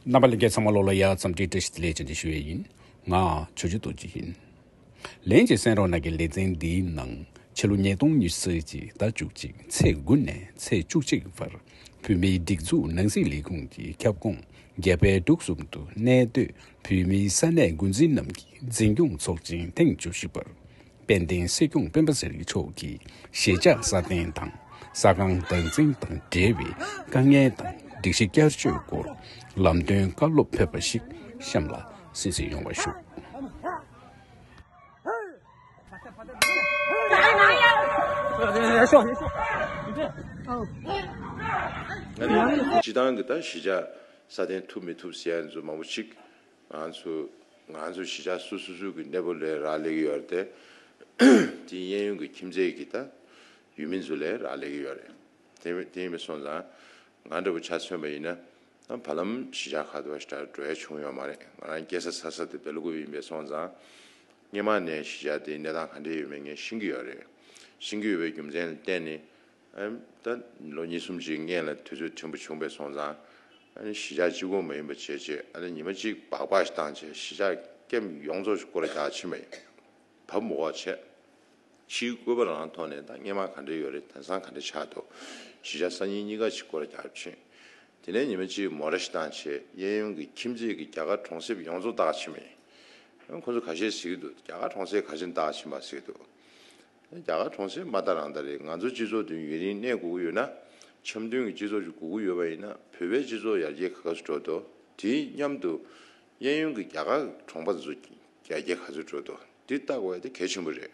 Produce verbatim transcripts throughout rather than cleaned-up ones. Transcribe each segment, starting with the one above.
རྣམ་པ་ལྷན་རྒྱས་ཚང་མ་ལོ་ལ་ཡ་འཚམས་འདྲི་བཀྲ་ཤིས་བདེ་ལེགས་བཅར་འདྲི་ཞུ་ཡས་ཡིན། ང་ཆོས་རྗེ་རྡོ་རྗེ་ཡིན། ལན་གཅིག་གསན་རོགས་གནང་གི། ལེ་ཚན་འདིའི་ནང་ཕྱི་ལོ་ཉིས་སྟོང་ཉི་ཤུ་རྩ་གཅིག་ཟླ་བཅུ་གཅིག་ཚེས་དགུ་ནས་ཚེས་བཅུ་གཅིག་བར་བོད་མིའི་སྒྲིག་འཛུགས་ནང་སྲིད་ལས་ཁུངས་ཀྱི་ཁྱབ་ཁོངས་རྒྱ་བལ་འབྲུག་གསུམ་དུ་གནས་སྡོད་བོད་མིའི་ས་གནས་འགོ་འཛིན་རྣམས་ཀྱི་འཛིན་སྐྱོང་ཚོགས་ཆེན་ཐེངས་བཅུ་བཞི་པར་དཔལ་ལྡན་སྲིད་སྐྱོང་སྤེན་པ་ཚེ་རིང་མཆོག་གིས་གཞིས་ཆགས་སྲ་བརྟན་དང་ས་ཁང་བདག་འཛིན་དང་འབྲེལ་བའི་དཀའ་ངལ་དང་སྒྲིག་གཞི་བསྐྱར་བཅོས་སྐོར་ལམ་སྟོན་བཀའ་སློབ་ཕེབས་པ་ཞིག་གཤམ་ལ་གསན་གཟིགས་ཡོང་བ་ཞུ། སྤྱི་བཏང་གི་ད་གཞིས་ཆགས་སྲ་བརྟན་ཐུབ་མི་ཐུབ་ཟེར་ཡ་ཚོ་མང་པོ་ཅིག་ང་ཚོ་ང་ཚོ་གཞིས་ཆགས་སོ་སོ་སོ་གི་གནས་བབ་ལ་རག་ལས་ཀྱི་ཡོད་རེད་དེ། དེ་གཡས་གཡོན་གྱི་ཁྱིམ་མཚེས་ཀྱི་ད་ཡུལ་མི་ཚོ་ལ་རག་ལས་ཀྱི་ཡོད་རེད། དེ་དེ་ཡིན་པ་སོང་ཙང་ང་འདྲ་པོ་ཆ་མཚོན་པ་ཡིན་ན་ད་བར་ལམ་གཞིས་ཆགས་ཁག་ཏུ་བ་ཞིག་འགྲོ་ཡ་བྱུང་ཡོད་མ་རེད། ང་རང་སྐྱེས་ས་འཚར་ས་དེ་སྦེལ་ཀོབ་ཡིན་པས་སོང་ཙང་སྔོན་མ་ནས་གཞིས་ཆགས་དེའི་གནས་སྟངས་ག་འདྲ་ཡོད་མེད་ངས་ཤེས་ཀྱི་ཡོད་རེད། ཤེས་ཀྱི་ཡོད་པའི་རྒྱུ་མཚན་ལ་བརྟེན་ནས། ཨ་ནི་ད་ལོ་གཉིས་གསུམ་ཅིག་སྔོན་ལ་དུས་ཚོད་ཕྲན་བུ་བྱུང་བས་སོང་ཙང་། ཨ་ནི་གཞིས་ཆགས་གཅིག་པོ་མ་ཡིན་པ་བྱས་རྗེས་ཨ་ནི་ཉི་མ་གཅིག་སྦག་སྦག་ཞིག་བཏང་རྗེས་གཞིས་ཆགས་ཀེམ་ཡོངས་རྫོགས་ཤིག་སྐོར་ར་རྒྱག་ཕྱིན་པ་ཡིན། བབ་མོ་འོག་བྱས། ཕྱིའི་བཀོད་པ་རང་ཐོག་ནས་ད་སྔོན་མ་ག་འདྲ་ཡོད་རེད། དེང་སང་ག་འདྲ་ཆགས་འདུག་གཞིས་ཆགས་གསར་རྙིང་གཉིས་ཀ་ཅིག་སྐོར་ར་རྒྱག་ཕྱིན། དེ་ནས་ཉི་མ་གཅིག་མོ་ར་ཞིག་བཏང་རྗེས་གཡས་གཡོན་གྱི་ཁྱིམ་མཚེས་ཀྱི་རྒྱ་གར་གྲོང་གསེབ་ཡོངས་རྫོགས་བདག་ཕྱིན་པ་ཡིན། ཁོ་ཚོ་ཁ་ཤས་ཟེར་གྱི་འདུག་རྒྱ་གར་གྲོང་གསེབ་ག་ཅིག་བདག་ཕྱིན་པ་ཟེར་གྱི་འདུག་རྒྱ་གར་གྲོང་གསེབ་མ་ལྟ་རང་ལྟ་རེད། ང་ཚོ་སྤྱི་ཚོགས་དེ་ཡུན་རིང་གནས་དགོས་ཀྱི་ཡོད་ན། འཆམ་མཐུན་གྱི་སྤྱི་ཚོགས་ཤིག་དགོས་ཀྱི་ཡོད་པ་ཡིན་ན་བོད་པའི་སྤྱི་ཚོགས་ཡར་རྒྱས་ག་ཚོད་འགྲོ་འདུག་དེའི་མཉམ་དུ་གཡས་གཡོན་གྱི་རྒྱ་གར་གྲོང་པ་ཚོ་ཡར་རྒྱས་ག་ཚོད་འགྲོ་འདུག་འདི་ལྟ་དགོས་ཡ་དེ་གལ་ཆེན་པོ་རེད།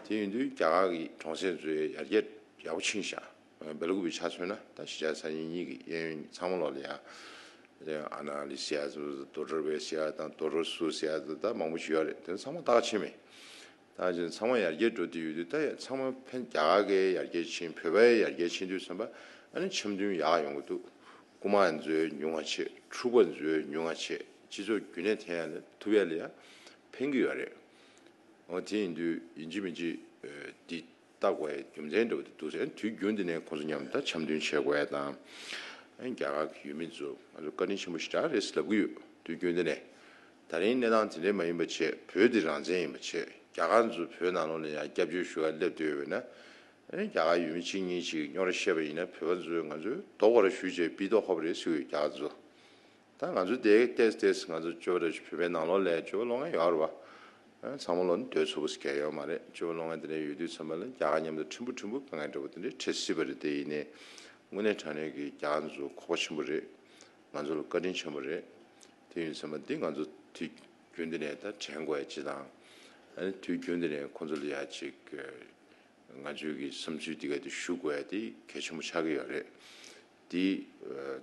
དེ་ཡིན་དུས་རྒྱ་གར་གྱི་གྲོང་གསེབ་ཚོའི་ཡར་རྒྱས་ཡག་པོ་ཕྱིན་ཤག་སྦེལ་ཀོབ་ཆ་མཚོན་ན་ད་གཞིས་ཆགས་གསར་རྙིང་གཉིས་ཀྱི་གཡས་གཡོན་ཚང་མ་ལོག་ལ་ཡ། ཨ་ན་ལི་ཟེར་ཡ་ཚོ་དོ་དོར་བེ་ཟེར་ཡ་དང་དོ་དོར་སུ་ཟེར་ཡ་ཚོ་ད་མང་པོ་ཞིག་ཡོད་རེད། དེ་ཚང་མ་བདག་ཕྱིན་མེད། ད་ཅིག་ཚང་མ་ཡར་རྒྱས་འགྲོ་དུས་ཡོད་དུས་ད་ཡ་ཚང་མ་ཕན་རྒྱ་གར་གྱི་ཡར་རྒྱས་ཕྱིན། བོད་པའི་ཡར་རྒྱས་ཕྱིན་དུས་ཙམ་པ་ཨ་ནི་འཆམ་མཐུན་ཡག་ཡོང་གི་འདུག་རྐུ་མ་ཚོའི་ཉུང་བ་བྱེད། འཁྲུག་པ་ཚོའི་ཉུང་བ་བྱེད། སྤྱི་ཚོགས་རྒྱུན་གནས་ཐེབས་ཡ་ལ་ཐུབ་ཡ་ལ་ཡ་ཕན་གྱི་ཡོད་རེད། འོ་དེ་ཡིན་དུས་ཡིན་གཅིག་མིན་གཅིག་འདི་ལྟ་དགོས་ཡ་རྒྱུ་མཚན་འདྲ་བོ་དེ་འདུག་ཟེར། དུས་རྒྱུན་དེ་ནས་ཁོང་ཚོ་མཉམ་དུ་འཆམ་མཐུན་བྱེད་དགོས་ཡ་དང་། ཨ་ནི་རྒྱ་གར་གྱི་ཡུལ་མི་ཚོ་ང་ཚོ་བཀའ་དྲིན་ཆེན་པོ་ཞེ་དྲག་རེད་ཟེར་ལབ་ཀྱི་ཡོད། དུས་རྒྱུན་དེ་ནས། ད་རིང་གནས་སྟངས་དེ་འདྲས་མ་ཡིན་པ་བྱས། བོད་འདི་རང་བཙན་ཡིན་པ་བྱས། རྒྱ་གར་ཚོ་བོད་ནང་ལོགས་ལ་ཡང་སྐྱབས་བཅོལ་ཞུ་ག་སླེབས་བསྡད་ཡོད་པས་ན། ཨ་ནི་རྒྱ་གར་ཡུལ་མི་གཅིག་གཉིས་ཤིག་རྙོག་དྲ་བཤད་པ་ཡིན་ན་བོད་པ་ཚོས་ང་ཚོས་རྡོ་སྐོར་ར་གཞུས་བྱས་སྤུས་མདོག་ཧོབ་རེད་ཟེར་གྱི་ཡོད། རྒྱ་གར་ཚོ། ད་ང་ཚོ་དེ་ཏེས་ཏེས་ང་ཚོ་བཅོ་ལྔ་བོད་པའི་ནང་ལོགས་ལ་བཅོ་ལྔ་ལོ་ལྔ་ཡོད་རེད་བ། ཚང་མ་ལོ་ནི་སྡོད་ཚུགས་པ་ཟེར་མཁན་ཡོད་མ་རེད། བཅོ་ལྔ་ལོ་ལྔ་དེ་འདྲ་ཡོད་དུས་ཙམ་པ་ལ་རྒྱ་གར་མཉམ་དུ་ཕྲན་བུ་ཕྲན་བུ་དཀའ་ངལ་འདྲ་པོ་དེ་འདྲ་འཕྲད་སྲིད་པ་རེད། དེ་ཡིན་ནའི་དངོས་གནས་དྲང་གནས་ཀྱི་རྒྱ་གར་ཚོ་ཁོག་པ་ཆེན་པོ་རེད། ང་ཚོ་ལ་བཀའ་དྲིན་ཆེན་པོ་རེད། དེ་ཡིན་ཙམ་པ་འདི་ང་ཚོ་དུས་རྒྱུན་དུ་ནས་ད་དྲན་དགོས་ཡ་ཅིག་དང་། ཨ་ནི་དུས་རྒྱུན་དུ་ནས་ཁོང་ཚོ་ལ་ཡ་ཅིག་ང་ཚོའི་གི་བསམ་ཚུལ་འདི་ག་དེ་ཞུ་དགོས་ཡ་དེ་གལ་ཆེན་པོ་ཆགས་ཀྱི་ཡོད་རེད། དེ་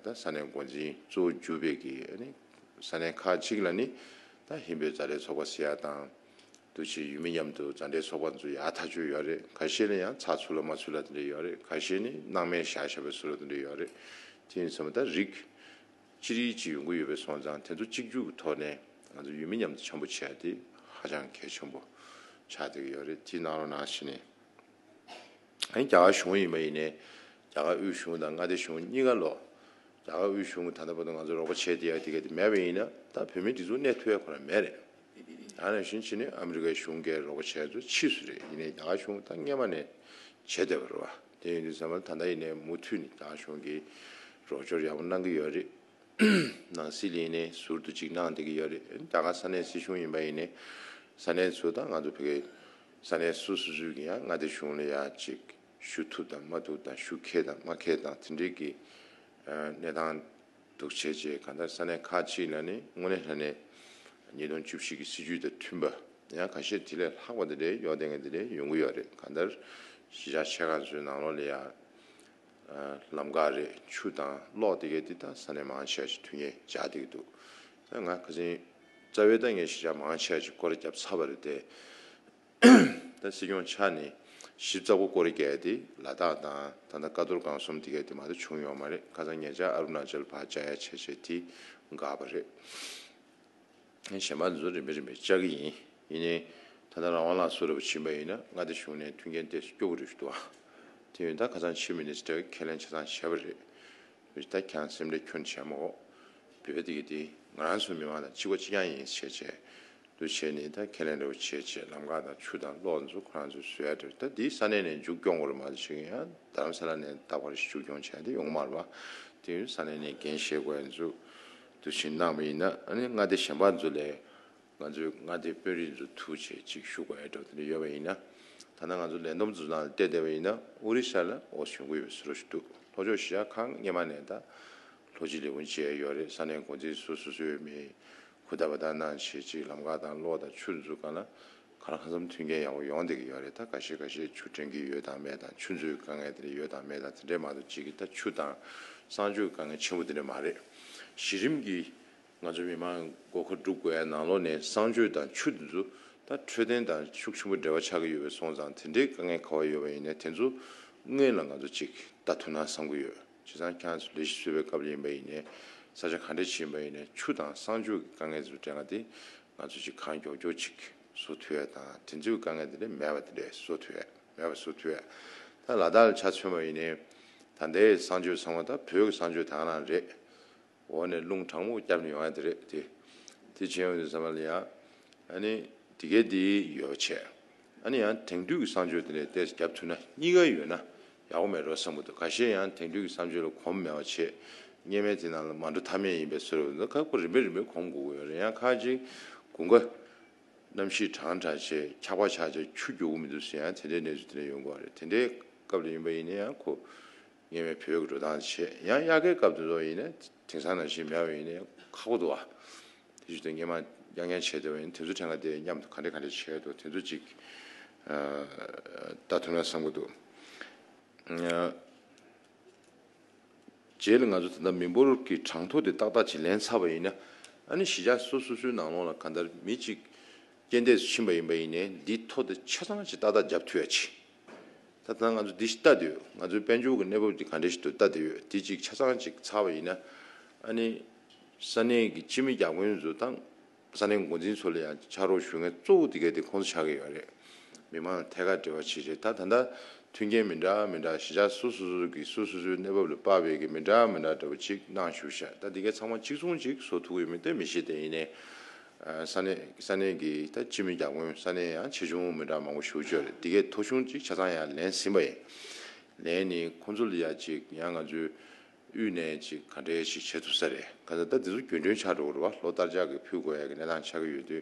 ད་ས་གནས་འགོ་འཛིན་གཙོ་བོ་གྱུར་པའི་གི་ཨ་ནི་ས་གནས་ཁག་ཅིག་ལ་ནི་ད་ཧིན་བོད་མཛའ་འབྲེལ་ཚོགས་པ་ཟེར་ཡ་དང་། འདུ་བྱེད་ཡུལ་མི་མཉམ་དུ་མཛའ་འབྲེལ་ཚོགས་པ་ཚོ་ཡག་ཐག་ཆོད་ཡོད་རེད། ཁ་ཤས་ནི་ཡང་ཚགས་ཚུད་ལ་མ་ཚུད་ལ་དེ་འདྲ་ཡོད་རེད། ཁ་ཤས་ནི་སྣང་མེད་བཞག་བཞག་པའི་བཟོ་ལ་དེ་འདྲ་ཡོད་རེད། དེ་ཡིན་ཙང་ད་རིགས་གཅིག་རིགས་གཅིག་ཡོང་གི་ཡོད་པའི་སོང་ཙང་དེ་ཚོ་གཅིག་གྱུར་གྱི་ཐོག་ནས་ང་ཚོ་ཡུལ་མི་མཉམ་དུ་འཆམ་པོ་བྱས་ཏེ་ཧ་ཅང་གལ་ཆེན་པོ་ཆགས་བསྡད་ཀྱི་ཡོད་རེད། དེ་གནང་རོགས་གནང་ཞུ་ནས། ཨ་ནི་རྒྱ་གར་གཞུང་ཡིན་པ་ཡིན་ནའི་རྒྱ་གར་དབུས་གཞུང་དང་མངའ་སྡེ་གཞུང་གཉིས་ཀ་ལོ། རྒྱ་གར་དབུས་གཞུང་གིས་ད་ལྟ་བར་དུ་ང་ཚོ་རོགས་པ་བྱས་བསྡད་ཡ་དེ་ག་དེ་མེད་པ་ཡིན་ན་ད་བོད་མིའི་སྒྲིག་འཛུགས་གནས་ཐུབ་ཡ་ཁོ་རང་མེད་རེད། ཨ་ནང་བཞིན་བྱས་ནས་ཨ་མི་རི་ཀའི་གཞུང་གིས་རོགས་པ་བྱས་ཚོ་ཕྱིས་སུ་རེད། ཡིན་ནའི་རྒྱ་གར་གཞུང་ད་སྔས་མ་ནས་བྱས་བསྡད་པ་རེད་བ། དེ་ཡིན་དུས་ཙམ་པ་ད་ལྟ་ཡིན་ནའི་མུ་མཐུད་ནས་རྒྱ་གར་གཞུང་གིས་རོགས་སྐྱོར་ཡག་པོ་གནང་གི་ཡོད་རེད། ནང་སྲིད་ལ་ཡིན་ནའི་ཟུར་དུ་ཅིག་གནང་བསྡད་ཀྱི་ཡོད་རེད། རྒྱ་གར་ས་གནས་སྲིད་གཞུང་ཡིན་པ་ཡིན་ནའི་ས་གནས་ཚོ་དང་ང་ཚོ་བོད་སྐད་ས་གནས་སོ་སོ་སོ་གི་ཡང་མངའ་སྡེ་གཞུང་ལ་ཡང་ཅིག་ཞུ་ཐུབ་དང་མ་ཐུབ་དང་ཞུ་ཁེལ་དང་མ་ཁེལ་དང་དེ་འདྲའི་གི་གནས་སྟངས་འདུག་བྱས་རྗེས་གང་ལྟར་ས་གནས་ཁག་ཅིག་ལ་ནི་དངོས་གནས་དྲང་གནས་ཉིས་སྟོང་བཅུ་བཞི་གི་སྲིད་ཇུས་དང་མཐུན་པ་ཡང་ཁ་ཤས་དེ་ལས་ལྷག་པ་དེ་འདྲའི་གཡོག་དེ་འདྲ་དེ་འདྲའི་ཡོང་གི་ཡོད་རེད། གང་ལྟར་གཞིས་ཆགས་ཆེ་ཁག་ཚོའི་ནང་ལོགས་ལ་ཡང་ལམ་ཁ་རེད། ཆུ་དང་གློག་དེ་གའི་དེ་ད་ས་གནས་མང་ཆེ་བ་ཞིག་མཐུན་རྐྱེན་སྦྱར་བསྡད་ཀྱི་འདུག་ད་ང་ཁ་སང་རྩ་བའི་ད་ངས་གཞིས་ཆགས་མང་ཆེ་བ་ཞིག་སྐོར་ར་བརྒྱབ་ཚར་བ་རེད་དེ། ད་སྲིད་སྐྱོང་ཆགས་ནས་ཞིབ་ཚགས་པོ་སྐོར་ར་བརྒྱབ་དེ་ལ་དྭགས་དང་ད་ལྟ་ཀ་རྡོར་སྒང་གསུམ་དེ་གའི་དེ་མ་གཏོགས་བྱུང་ཡོད་མ་རེད། ཁ་སང་ཉེ་ཆར་ཨ་རུ་ན་ཅལ་ཕར་བཅར་ཡ་བྱས་བྱས་དེ་འགག་པ་རེད། གཞན་པ་འདི་ཚོ་རིམ་པས་རིམ་པས་བཅར་གྱི་ཡིན། ཡིན་ནའི་ད་ལྟ་རང་དབང་ལགས་སུ་རུ་ཕྱིན་པ་ཡིན་ན་མངའ་སྡེ་གཞུང་ནས་མཐུན་རྐྱེན་ཏོག་ཙམ་སྐྱོ་པོ་རེད་ཞུ་འདུག་ཨ། དེ་ཡིན་ད་ཁ་སང་ཕྱི་མི་ནི་སི་ཊར་གྱིས་ཁས་ལེན་ཆ་ཚང་བྱས་པ་རེད། ད་ཁྱེད་རང་སེམས་ཁྲལ་ཁྱོན་བྱས་མ་དགོས། བོད་དེ་གི་དེ་ང་རང་ཚོ་མི་མང་དང་གཅིག་པ་གཅིག་རྐྱང་ཡིན་ཞེས་བྱས། འདུ་བྱས་ནས་ད་ཁས་ལེན་འདྲ་བོ་བྱས་བྱས་ལམ་ཁ་དང་ཆུ་དང་གློག་ཚོ་ཁོ་རང་ཚོས་བཟོ་ཡ་འདྲ་བོ། ད་དེའི་ས་གནས་ནས་མཇུག་སྐྱོང་དགོས་རེད་མ་གཏོགས་ཤིག་ཡང་རྡ་རམ་ས་ལ་ནས་ད་བར་ཞིག་མཇུག་སྐྱོང་བྱས་དེ་ཡོང་གི་མ་རེད་པ། དེ་ཡང་ས་གནས་ནས་འགན་བཞེས་དགོས་ཡ་ཚོ་འདུ་བྱེད་གནང་བ་ཡིན་ན། ཨ་ནི་མངའ་སྡེ་གཞན་པ་ཚོ་ལས་ང་ཚོའི་མངའ་སྡེ་དཔོན་རིགས་ཚོ་ཐུག་བྱས་ཅིག་ཞུ་དགོས་ཡ་འདྲ་བོ་དེ་འདྲ་ཡོད་པ་ཡིན་ན། ད་ལྟ་ང་ཚོ་ལས་བསྡོམས་ཚོ་ནང་ལ་བལྟས་བསྡད་པ་ཡིན་ན་ཨོ་རི་ས་ལ་འོ་བྱུང་གི་ཡོད་པའི་བཟོ་འདྲ་ཞིག་འདུག་ལྷོ་ཕྱོགས་གཞིས་ཆགས་ཁག་སྔོན་མ་ནས་ད་ལྷོ་སྤྱི་ལས་ཁུངས་བྱས་ཡོད་རེད། ས་གནས་འགོ་འཛིན་སོ་སོ་སོའི་མི་ཧུར་ཐག་པ་ད་གནང་བྱས་ཅིག་ལམ་ཁ་དང་གློག་དང་ཆུ་འཛུགས་གང་ལ་གང་ལ་གང་འཚམ་མཐུན་རྐྱེན་ཡག་པོ་ཡོང་བསྡད་ཀྱི་ཡོད་རེད། ད་ཁ་ཤས་ཁ་ཤས་ཆུ་འདྲེན་གྱི་ཡོད་དང་མེད་དང་ཆུ་མཛོད་དཀའ་ངལ་དེ་འདྲ་ཡོད་དང་མེད་དང་དེ་འདྲས་མ་གཏོགས་ཅིག་གི་ད་ཆུ་དང་གསང་སྤྱོད་དཀའ་ངལ་ཆེན་པོ་དེ་འདྲས་མ་རེད། གཞི་རིམ་གྱི་ང་ཚོ་མི་མང་སྒོ་ཁ་སྒྲུབ་དགོས་ཡ་ནང་ལོགས་ནས་གསང་སྤྱོད་དང་ཆུ་དེ་ཚོ་ད་འཕྲོད་བསྟེན་དང་ཤུགས་ཆེན་པོ་འབྲེལ་བ་ཆགས་ཀྱི་ཡོད་པའི་སོང་ཙང་དེ་འདྲའི་དཀའ་ངལ་ག་བ་ཡོད་པ་ཡིན་ནའི་དེ་ཚོ་སྔོན་ལ་ང་ཚོ་ཅིག་ལྟ་ཐུབ་ན་བསམ་གྱི་ཡོད། བྱས་ཙང་ཁྱེད་རང་ཚོ་ལས་གཞི་བཟོ་བའི་སྐབས་ལ་ཡིན་པ་ཡིན་ནའི་ས་ཆ་ག་འདྲ་ཞིག་ཡིན་པ་ཡིན་ནའི་ཆུ་དང་གསང་སྤྱོད་ཀྱི་དཀའ་ངལ་ཚོ་འཕྲད་ང་དེ་ང་ཚོ་ཅིག་གང་མགྱོགས་མགྱོགས་ཅིག་བཟོ་ཐུབ་ཡ་དང་དེ་ཚོའི་དཀའ་ངལ་དེ་འདྲ་མེད་པ་དེ་འདྲ་བཟོ་ཐུབ་ཡ་མེད་པ་བཟོ་ཐུབ་ཡ། ད་ལ་དྭགས་ལ་ཆ་མཚོན་པ་ཡིན་ནའི་ད་ལྟའི་གསང་སྤྱོད་ཚང་མ་ད་བོད་ཀྱི་གསང་སྤྱོད་དེ་ག་རང་རེད། འོག་ནས་རླུང་གྲང་མོ་བརྒྱབ་ནས་ཡོང་ཡ་དེ་རེད་དེ། དེ་བྱས་ཡོང་དུས་ཙམ་པ་ལ་ཡང་ཨ་ནི་དེ་གའི་དེ་ཡོད་པ་བྱས། ཨ་ནི་ཡང་དེང་དུས་ཀྱི་གསང་སྤྱོད་དེ་འདྲ་ཏོག་ཙམ་བརྒྱབ་ཐུབ་ན་གཉིས་ཀ་ཡོད་ན་ཡག་པོ་མེད་འགྲོ་བསམ་གྱི་འདུག་ཁ་ཤས་ཡང་དེང་དུས་ཀྱི་གསང་སྤྱོད་ལ་གོམས་མེད་པ་བྱས། སྔོན་མའི་དེ་ནང་ལ་མ་འགྲོ་ཐབས་མེད་ཡིན་པའི་བཟོ་འདྲ་ཁག་པོ་རིམ་པས་རིམ་པས་གོམས་དགོས་ཀྱི་ཡོད་རེད། ཡང་ཁ་ཅིག་དགུན་ཁ་གནམ་གཤིས་གྲང་དྲགས་བྱས་འཁྱག་པ་ཆགས་བྱས་ཆུ་རྒྱུག་གི་མི་འདུག་ཟེར་ཡང་དེ་འདྲའི་གནས་ཚུལ་དེ་འདྲ་ཡོང་གི་ཡོད་རེད། དེ་འདྲའི་སྐབས་ལ་ཡིན་པ་ཡིན་ན་ཡང་ཁོ། སྔོན་མའི་བོད་ཀྱི་འགྲོ་སྟངས་བྱས། ཡང་དབྱར་ཁའི་སྐབས་དེ་ཚོ་ཡིན་ན་དེང་སང་ནང་བཞིན་མེད་པ་ཡིན་ན་ཁག་པོ་འདུག་བ། དེ་བཞིན་དུ་སྔོན་མ་རྐྱང་རྐྱང་བྱས་བསྡད་པ་ཡིན་དེ་ཚོ་དྲན་ག་དེ་མཉམ་དུ་ག་འདྲ་ག་འདྲ་བྱས་འདུག་དེ་ཚོ་ཅིག་ལྟ་ཐུབ་ན་བསམ་གྱི་འདུག་རྗེས་ལ་ང་ཚོ་ད་ལྟ་མི་འབོར་གྱི་གྲངས་ཐོ་དེ་ཏག་ཏག་ཅིག་ལེན་ཚར་བ་ཡིན་ན། ཨ་ནི་གཞིས་ཆགས་སོ་སོ་སོའི་ནང་ལོགས་ལ་གང་ལྟར་མི་གཅིག་རྐྱེན་འདས་སུ་ཕྱིན་པ་ཡིན་པ་ཡིན་ནའི་འདིའི་ཐོ་དེ་ཆ་ཚང་ཅིག་ཏག་ཏག་བརྒྱབ་ཐུབ་ཡ་ཆེད། ད་ལྟ་ང་ཚོ་འདི་ཞིག་ལྟ་འདོད་ཡོད། ང་ཚོའི་དཔལ་འབྱོར་གྱི་གནས་བབ་འདི་ག་འདྲ་ཞིག་འདུག་ལྟ་འདོད་ཡོད། འདི་གཅིག་ཆ་ཚང་ཅིག་ཚར་བ་ཡིན་ན། ཨ་ནི་ས་གནས་ཀྱི་སྤྱི་མི་བརྒྱ་དཔོན་ཚོ་དང་ས་གནས་འགོ་འཛིན་ཚོ་ལ་ཡང་ཕྱག་རོགས་ཞུ་མཁན་གཙོ་བོ་དེ་ག་དེ་ཁོང་ཚོ་ཆགས་ཀྱི་ཡོད་རེད། མི་མང་ལ་ཐད་ཀར་འབྲེལ་བ་བྱེད་བྱེད་ད་ད་ལྟ་མཐུན་རྐྱེན་མི་འདྲ་མི་འདྲ་གཞིས་ཆགས་སོ་སོ་སོ་གི་སོ་སོ་སོའི་གནས་བབ་ལ་དཔག་པའི་གི་མི་འདྲ་མི་འདྲ་འདྲ་བོ་ཅིག་གནང་བཞུགས་ཤག་ད་འདི་གའི་ཚང་མ་གཅིག་མཚུངས་ཅིག་བཟོ་ཐུབ་ཀྱི་མིན་ཏེ་མི་ཤེས། དེ་ཡིན་ནའི། ས་གནས་ས་གནས་ཀྱི་ད་སྤྱི་མི་བརྒྱ་དཔོན་ས་གནས་ཡང་ཆེ་ཆུང་མི་འདྲ་མང་པོ་ཞུགས་ཡོད་རེད། འདི་གའི་ཐོ་གཞུང་ཅིག་ཆ་ཚང་ཡང་ལེན་ཟིན་པ་ཡིན། ལེན་ནི་ཁོང་ཚོ་ལ་ཡ་ཅིག་ཡང་ང་ཚོའི་དབུས་ནས་ཅིག་ག་འདྲས་ཞིག་བྱེད་ཐུབ་ས་རེད། ག་ཚོད་ད་འདི་ཚོ་རྒྱུན་གྲོན་ཆགས་འགྲོ་གི་རེད་བ། ལོ་ལྟར་ཆགས་ཀྱི་ཕུལ་དགོས་ཡ་གི་གནས་སྟངས་ཆགས་ཀྱི་ཡོད་དུས་དེ་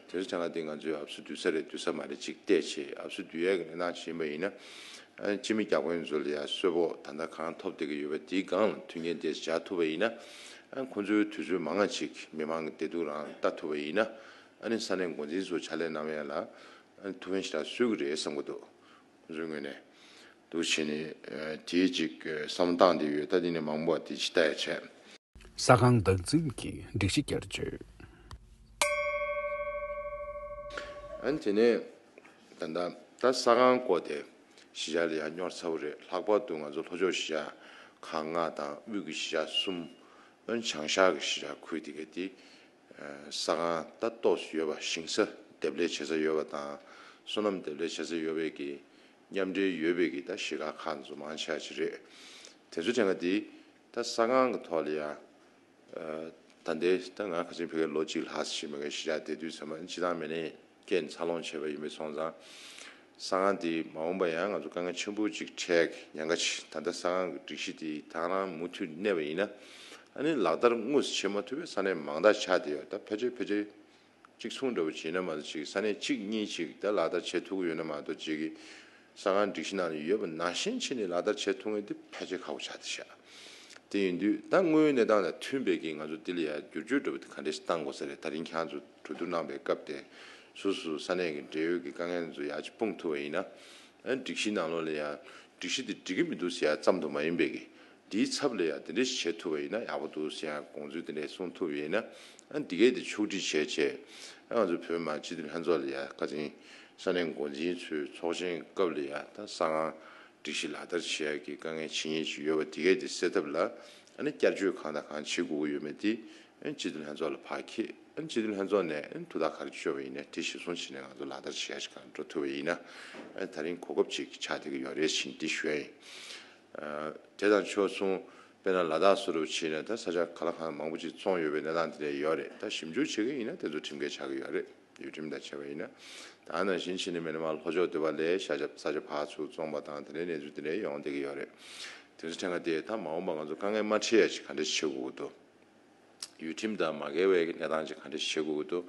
ཚོ་ཆ་ཚང་འདི་ང་ཚོའི་ཨབ་སུ་བསྡུ་ས་རེད་བསྡུ་ས་མ་རེད་ཅིག་བལྟས་བྱས་ཨབ་སུ་བསྡུ་ཡ་གི་གནས་སྟངས་ཅིག་ཡིན་པ་ཡིན་ན། སྤྱི་མི་བརྒྱ་དཔོན་ཚོ་ལ་ཡ་གསོལ་ཕོགས་ད་ལྟ་གང་ཐོབ་བསྡད་ཀྱི་ཡོད་པ་དེའི་སྒང་ལ་མཐུན་རྐྱེན་དེ་སྦྱར་ཐུབ་པ་ཡིན་ན། ཁོང་ཚོའི་དུས་ཚོད་མང་ང་ཅིག་མི་མང་གི་བདེ་སྡུག་རང་ལྟ་ཐུབ་པ་ཡིན་ན། ཨ་ནི་ས་གནས་འགོ་འཛིན་ཚོ་ཕྱག་ལས་གནང་ཡ་ལ་ཨ་ནི་ཐུགས་ཕན་ཞེ་དྲག་གསོས་ཀྱི་རེད་བསམ་གྱི་འདུག་ཁོང་ཚོའི་ངོས་ནས་འདུག་བྱས་ནས་དེའི་ཅིག་བསམ་བློ་བཏང་བསྡད་ཡོད། ད་དེ་ནས་མང་པོ་བ་དེ་ཅིག་ལྟ་ཡ་བྱས། ས་ཁང་བདག་འཛིན་གྱི་སྒྲིག་གཞི་བསྐྱར་བཅོས། ཨ་ནི་དེ་ནས་ད་ལྟ་ད་ས་ཁང་བསྐོར་ཏེ་གཞིས་ཆགས་ལ་ཡང་གཉེར་ཚར་བ་རེད། ལྷག་པར་དུ་ང་ཚོ་ལྷོ་ཕྱོགས་གཞིས་ཆགས་ཁག་ལྔ་དང་དབུས་ཀྱི་གཞིས་ཆགས་གསུམ། ཨ་ནི་བྱང་ཤར་གྱི་གཞིས་ཆགས་ཁུལ་དེ་ག་དེ་ས་ཁང་ད་ཏོག་ཙམ་ཡོད་པ་ཞིང་ས་འདེབས་ལས་བྱེད་ས་ཡོད་པ་དང་སོ་ནམ་འདེབས་ལས་བྱེད་ས་ཡོད་པའི་གི་མཉམ་འབྲེལ་ཡོད་པའི་གི་ད་གཞིས་ཁག་ཁག་ཚོ་མང་ཆེ་བ་ཅིག་རེད། དེ་ཚོ་དྲན་ག་དེ་ད་ས་ཁང་གི་ཐོག་ལ་ཡ། ད་ལྟའི་ད་ང་ཁ་སང་ཕ་གིར་ལོ་གཅིག་ལྷག་ཙམ་ཞིག་མ་གི་གཞིས་ཆགས་བསྡད་དུས་ཚང་མ་སྤྱི་བཏང་མི་ནས་རྐྱེན་འཚར་ལོངས་བྱས་པ་ཡིན་པའི་སོང་ཙང་། ས་ཁང་དེ་མ་འོངས་པ་ཡང་ང་ཚོ་དཀའ་ངལ་ཆེན་པོ་ཅིག་འཕྲད་ཀྱི་ཉེན་ཁ་ཆེ། ད་ལྟ་ས་ཁང་གི་སྒྲིག་གཞི་དེ་ད་རང་མུ་མཐུད་གནས་པ་ཡིན་ན། ཨ་ནི་ལག་བསྟར་དངོས་སུ་བྱེད་མ་ཐུབ་པའི་ས་གནས་མང་དག་ཆགས་བསྡད་ཡོད། ད་ཕལ་ཆེར་ཕལ་ཆེར། གཅིག་མཚུངས་འདྲ་བོ་བྱས་ན་མ་གཏོགས་ཅིག་ས་གནས་གཅིག་གཉིས་ཅིག་ད་ལག་བསྟར་བྱེད་ཐུབ་ཀྱི་ཡོད་ན་མ་གཏོགས་ཅིག་གི་ས་ཁང་སྒྲིག་གཞི་ནང་ལ་ཡོད་པ་ནང་བཞིན་བྱས་ནས་ལག་བསྟར་བྱེད་ཐུབ་མཁན་དེ་ཕལ་ཆེར་ཁག་པོ་ཆགས་བསྡད་ཤག་དེ་ཡིན་དུས་ད་དངོས་ཡོད་གནས་སྟངས་དང་མཐུན་པའི་གི་ང་ཚོ་འདི་ལ་ཡ་བསྒྱུར་བཅོས་འདྲ་བོ་དེ་ག་འདྲས་ཤིག་བཏང་དགོས་ས་རེད། ད་རིང་ཁྱེད་རང་ཚོ་གྲོས་བསྡུར་གནང་པའི་སྐབས་དེ་སོ་སོ་ས་གནས་ཀྱི་འབྲེལ་ཡོད་ཀྱི་དཀའ་ངལ་ཚོ་ཡར་ཅིག་སྤུངས་ཐུབ་པ་ཡིན་ན། ཨ་སྒྲིག་གཞི་ནང་ལོགས་ལ་ཡ་སྒྲིག་གཞི་དེ་འགྲིག་གི་མི་འདུག་ཟེར་ཡ་ཙམ་དུ་མ་ཡིན་པའི་གི། འདིའི་ཚབ་ལ་ཡང་དེ་འདྲ་ཞིག་བྱེད་ཐུབ་པ་ཡིན་ན་ཡག་པོ་འདུག་ཟེར་ཡང་དགོངས་ཚུལ་དེ་འདྲ་གསུངས་ཐུབ་པ་ཡིན་ན། ཨ་འདི་གས་དེ་ཕྱོགས་སྒྲིག་བྱས་བྱས། ཨ་ང་ཚོ་བོད་མི་མང་སྤྱི་འཐུས་ལྷན་ཚོགས་ལ་ཡང་བཀའ་དྲིན་ས་གནས་འགོ་འཛིན་ཚོའི་ཚོགས་ཆེན་སྐབས་ལ་ཡང་ད་ས་ཁང་སྒྲིག་གཞི་ལག་བསྟར་བྱེད་ཡག་གི་དཀའ་ངལ་ཇི་སྙེད་ཅིག་ཡོད་པ་དེ་གས་དེ་སེལ་ཐབས་ལ་ཨ་ནི་བསྐྱར་བཅོས་གང་དང་གང་བྱེད་དགོས་ཀྱི་ཡོད་མེད་དེ་ཨ་ནི་སྤྱི་འཐུས་ལྷན་ཚོགས་ལ་ཕར་འཁྱེར། ཨ་ནི་སྤྱི་འཐུས་ལྷན་ཚོགས་ནས་ཨ་ནི་ཐུགས་ཐག་ག་རེ་གཅོད་པ་ཡིན་ནའི་དེ་གཞིར་བཟུང་བྱས་ནས་ང་ཚོ་ལག་བསྟར་བྱེད་ཡག་ཅིག་གང་འགྲོ་ཐུབ་པ་ཡིན་ན་ཨ་ནི་ད་རིང་གོ་སྐབས་ཅིག་ཆགས་བསྡད་ཀྱི་ཡོད་རེད་ཅེས་འདི་ཞུ་ཡ་ཡིན། ཨ་དེ་དང་ཕྱོགས་མཚུངས་ དཔེར་ན་ལ་དྭགས་སུ་རུ་ཕྱིན་ན་ད་ས་ཆ་ག་ལ་གང་མང་པོ་ཅིག་བཙོངས་ཡོད་པའི་གནས་སྟངས་དེ་འདྲ་ཡོད་རེད། ད་ཞིབ་འཇུག་བྱེད་ཀྱི་ཡིན་ན་དེ་ཚོ་ཁྲིམས་འགལ་ཆགས་ཀྱི་ཡོད་རེད། ཡུལ་ཁྲིམས་དང་བྱས་པ་ཡིན་ན། ད་ནང་བཞིན་བྱས་ནས་མེ་ན་མ་ལྷོ་ཕྱོགས་སྡེ་བ་ལའི་ཤ་ཆ་ས་ཆ་ཕར་ཚུར་བཙོངས་པ་དང་དེ་འདྲའི་གནས་ཚུལ་དེ་འདྲ་ཡོང་བསྡད་ཀྱི་ཡོད་རེད། དེ་ཚོ་ཐད་ཀ་དེ་ད་མ་འོངས་པ་ང་ཚོ་དཀའ་ངལ་མ་འཕྲད་ཡ་ཅིག་ག་འདྲ་བྱེད་དགོས་ཀྱི་འདུག་ཡུལ་ཁྲིམས་དང་མ་འགལ་བའི་གནས་སྟངས་ཅིག་ག་འདྲ་བྱེད་དགོས་ཀྱི་འདུག་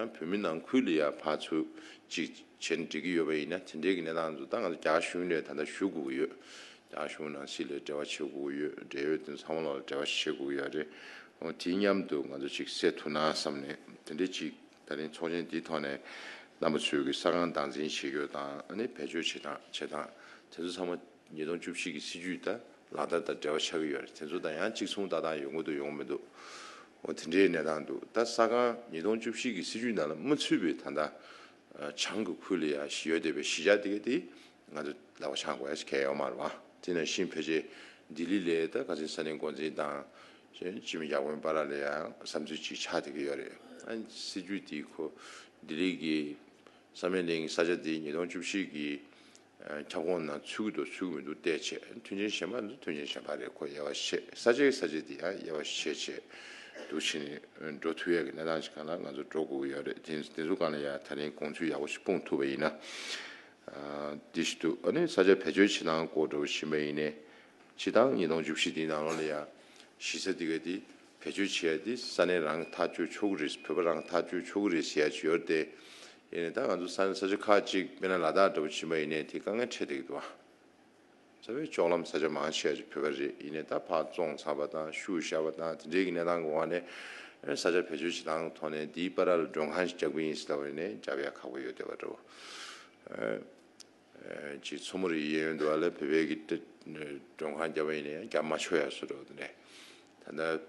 ཡང་བོད་མི་ནང་ཁུལ་ལ་ཡ་ཕར་ཚུར་ཅིག་བྱས་ནས་འགྲིག་གི་ཡོད་པ་ཡིན་ན་དེ་འདྲའི་གི་གནས་སྟངས་ཚོ་ད་ང་ཚོ་རྒྱ་གཞུང་ནས་ད་ལྟ་ཞུ་དགོས་ཀྱི་ཡོད། རྒྱ་གཞུང་ནང་སྲིད་ལ་འབྲེལ་བ་བྱེད་དགོས་ཀྱི་ཡོད། འབྲེལ་ཡོད་དེ་ཚང་མ་ལ་འབྲེལ་བ་བྱེད་དགོས་ཀྱི་ཡོད་རེད། འོ་དེའི་མཉམ་དུ་ང་ཚོ་ཅིག་སེལ་ཐུབ་ན་བསམ་ནས་དེ་འདྲའི་ཅིག་ད་རིང་ཚོགས་ཆེན་འདིའི་ཐོག་ནས་རྣམ་པ་ཚོས་ཀྱི་ས་ཁང་སྟངས་འཛིན་བྱེད་རྒྱུ་དང་ཨ་ནི་བེད་སྤྱོད་བྱེད་སྟངས་བྱེད་སྟངས་དེ་ཚོ་ཚང་མ་ཉིས་སྟོང་བཅུ་བཞི་གི་སྲིད་ཇུས་དང་ལག་བསྟར་དང་འབྲེལ་བ་ཆགས་ཀྱི་ཡོད་རེད། དེ་ཚོ་དང་ཡང་གཅིག་མཚུངས་ཏག་ཏག་ཡོང་གི་འདུག་ཡོང་མི་འདུག་འོ་དེ་འདྲའི་གནས་སྟངས་འདུག་ད་ས་ཁང་ཉིས་སྟོང་བཅུ་བཞི་གི་སྲིད་ཇུས་ནང་ལ་མ་ཚུད་པའི་ད་ལྟ་བྱང་གི་ཁུལ་ལ་ཡང་ཡོད་བསྡད་པའི་གཞིས་ཆགས་དེ་ག་དེ་ང་ཚོ་ལག་པ་འཆང་དགོས་ཡ་ཞིག་གལ་ཡོད་མ་རེད་བ། དེ་ནང་བཞིན་ཕལ་ཆེར་ལྡི་ལི་ལ་ད་ག་ཚོད་ས་གནས་འགོ་འཛིན་དང་སྤྱི་མི་ཡག་པོའི་བར་ལ་ཡང་བསམ་ཚུལ་གཅིག་ཆགས་བསྡད་ཀྱི་ཡོད་རེད། ཨ་སྲིད་ཇུས་དེ་ཁོ་ལྡི་ལི་གི་བསམ་ཡས་གླིང་གི་ས་ཆ་དེ་ཉིས་སྟོང་བཅུ་བཞི་གི་ཁྱབ་ཁོངས་ནང་ཚུད་ཀྱི་འདུག་ཚུད་ཀྱི་མི་འདུག་བལྟས་བྱས། མཐུན་རྐྱེན་གཞན་པ་ཚོ་མཐུན་རྐྱེན་གཞན་པ་རེད། ཁོ་དབྱེ་བ་ཕྱེ། ས་ཆའི་ས་ཆ་དེ་ཡང་དབྱེ་བ་ཕྱེ་བྱས་འདུག་བྱས་ནས་འགྲོ་ཐུབ་ཡས་ཀྱི་གནས་སྟངས་ཤིག་སྒང་ལ་ང་ཚོ་འགྲོ་དགོས་ཀྱི་ཡོད་རེད། དེ་དེ་ཚོ་སྒང་ལ་ཡང་ད་རིང་དགོངས་ཚུལ་ཡག་པོ་ཞིག་སྤུངས་ཐུབ་པ་ཡིན་ན། འདི་ཞིག་འདུག་ཨ་ནི་ས་ཆ་བེད་སྤྱོད་བྱེད་སྟངས་སྐོར་འདྲ་བོ་ཕྱིན་པ་ཡིན་ནའི། སྤྱིར་བཏང་ཉིས་སྟོང་བཅུ་བཞི་འདིའི་ནང་ལོགས་ལ་ཡང་གཞི་རྩ་འདི་ག་འདི་བེད་སྤྱོད་བྱེད་ཡ་འདི་ས་གནས་རང་གིས་ཐག་གཅོད་ཆོག་གི་རེད། བོད་པ་རང་གིས་ཐག་གཅོད་ཆོག་གི་རེད་ཟེར་ཡ་ཅིག་ཡོད་རེད་དེ། ཡིན་ནའི་ད་ང་ཚོ་ས་གནས་ས་ཆ་ཁག་ཅིག་དཔེར་ན་ལ་དྭགས་འདྲ་བོ་ཕྱིན་པ་ཡིན་ནའི་དེ་དཀའ་ངལ་འཕྲད་བསྡད་ཀྱི་འདུག་བ། རྩ་བའི་ལྕོག་ལམ་ས་ཆ་མང་ཆེ་བ་ཅིག་བོད་པ་རེད། ཡིན་ནའི་ད་ཕར་བཙོངས་ཚར་བ་དང་ཤུགས་བཞག་པ་དང་དེ་འདྲའི་གི་གནས་སྟངས་ཀྱི་འོག་ནས་ས་ཆ་བེད་སྤྱོད་བྱེད་སྟངས་ཀྱི་ཐོག་ནས་འདིའི་བར་ལ་མགྲོན་ཁང་ཞིག་རྒྱག་གི་ཡིན་ཟེར་ལབ་པ་ཡིན་ནའི་རྒྱག་ཡ་ཁག་པོ་ཡོད་བསྡད་པ་འདྲ་བོ། ཅིག་མཚོ་མོ་རི་གཡས་གཡོན་དུ་བ་ལ་བོད་པའི་གི་མགྲོན་ཁང་བརྒྱབ་པ་ཡིན་ན་ཡང་བརྒྱབ་མ་ཆོག་ཡ་བཟོ་འདྲ་བོ་དེ་འདྲས། ད་ལྟ་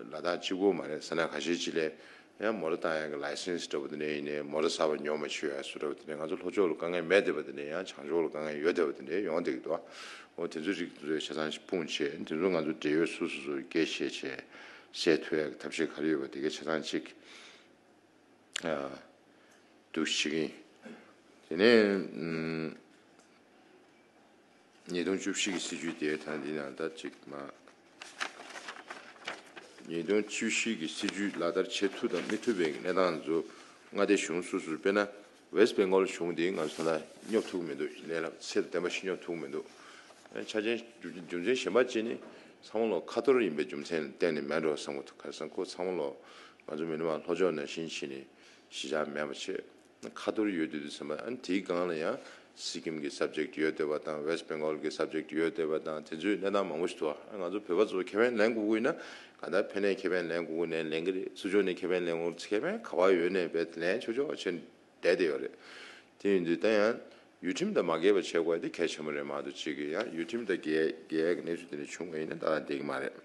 ལ་དྭགས་གཅིག་པོ་མ་རེད། ས་གནས་ཁ་ཤས་ཅིག་ལས་ཡང་མོ་ཊ་བཏང་ཡ་གི་ལའི་སེན་སི་འདྲ་བོ་དེ་འདྲས་ཡིན་ནའི་མོ་ཊ་གསར་པ་ཉོ་མ་ཆོག་ཡ་བཟོ་འདྲ་བོ་དེ་འདྲས། ང་ཚོ་ལྷོ་ཕྱོགས་ལ་དཀའ་ངལ་མེད་བསྡད་པ་དེ་འདྲས་ཡང་བྱང་ཕྱོགས་ལ་དཀའ་ངལ་ཡོད་བསྡད་པ་དེ་འདྲས་ཡོང་བསྡད་ཀྱི་འདུག་འོ་དེ་ཚོ་རིགས་ཚོའི་ཆ་ཚང་ཞིག་སྤུངས་བྱས་དེ་ཚོ་ང་ཚོ་འབྲེལ་ཡོད་སོ་སོ་སོ་སྐད་བཤད་བྱས་སེལ་ཐུབ་ཡ་གི་ཐབས་ཤེས་ག་རེ་ཡོད་པ་དེ་གའི་ཆ་ཚང་ཅིག་འདུག་བྱེད་ཀྱི་ཡིན། དེ་ནས་ཉིས་སྟོང་བཅུ་བཞི་གི་སྲིད་ཇུས་དེ་ད་འདི་ནང་ད་ཅིག་མ། ཉིས་སྟོང་བཅུ་བཞི་གི་སྲིད་ཇུས་ལག་བསྟར་བྱེད་ཐུབ་དང་མི་ཐུབ་པའི་གནས་སྟངས་ཚོ་མངའ་སྡེ་གཞུང་སོ་སོར་དཔེར་ན་ཝེ་སི་ཊི་བེང་གོལ་གཞུང་དེ་ང་ཚོ་ད་ལྟ་སྙོབ་ཐུབ་ཀྱི་མི་འདུག་ལས་སླ་ཚད་དང་ལྡན་པ་ཞིག་སྙོབ་ཐུབ་ཀྱི་མི་འདུག་ཆ་རྐྱེན་རྒྱུ་རྒྱུ་མཚན་གཞན་པ་གཅིག་ནི་ཚང་མ་ལོ་ཁ་ཐོར་ཡིན་པའི་རྒྱུ་མཚན་ལ་བརྟེན་ནས་མེད་འགྲོ་བསམ་གྱི་འདུག་ག་རེ་ཟེར་ན་ཁོ་ཚང་མ་ལོ་ང་ཚོ་མི་ནི་མ་ལྷོ་ཕྱོགས་ནང་བཞིན་བྱས་ནས་གཞིས་ཆགས་མེད་པ་བྱས། ཁ་ཐོར་ཡོད་དུས་དུས་ཙམ་པ་ཨ་ནི་དེའི་སྒང་ལ་ཡང་སི་ཀིམ་གྱི་སབ་ཇེག་ཡོད་བསྡད་པ་དང་ཝེ་སི་ཊི་བེང་གོལ་གྱི་སབ་ཇེག་ཡོད་བསྡད་པ་དང་དེ་ཚོའི་གནས་སྟངས་མང་པོ་ཞིག་འདུག་ཨ་ང་ཚོ་བོད་པ་ཚོ་ཁེ་ཕན་ལེན་དགོས་ཀྱི་ཡིན་ན་གང་ལྟར་ཕན་ནས་ཁེ་ཕན་ལེན་དགོས་ཀྱི་ནས་ལེན་གྱི་རེད། སྲིད་སྐྱོང་ནས་ཁེ་ཕན་ལེན་དགོས། ཁེ་ཕན་ག་བ་ཡོད་ནས་བས་ལེན་ཆོག་ཆོག་བྱས་བསྡད་བསྡད་ཡོད་རེད། དེ་ཡིན་དུས་ད་ཡང་ཡུལ་ཁྲིམས་དང་མ་འགལ་བ་བྱེད་དགོས་དེ་གལ་ཆེན་པོ་རེད་མ་གཏོགས་གཅིག་གིས་ཡང་ཡུལ་ཁྲིམས་དང་འགལ་འགལ་གྱི་གནས་ཚུལ་དེ་འདྲ་བྱུང་བ་ཡིན་ན་ད་བསྡད་ཀྱི་མ་རེད།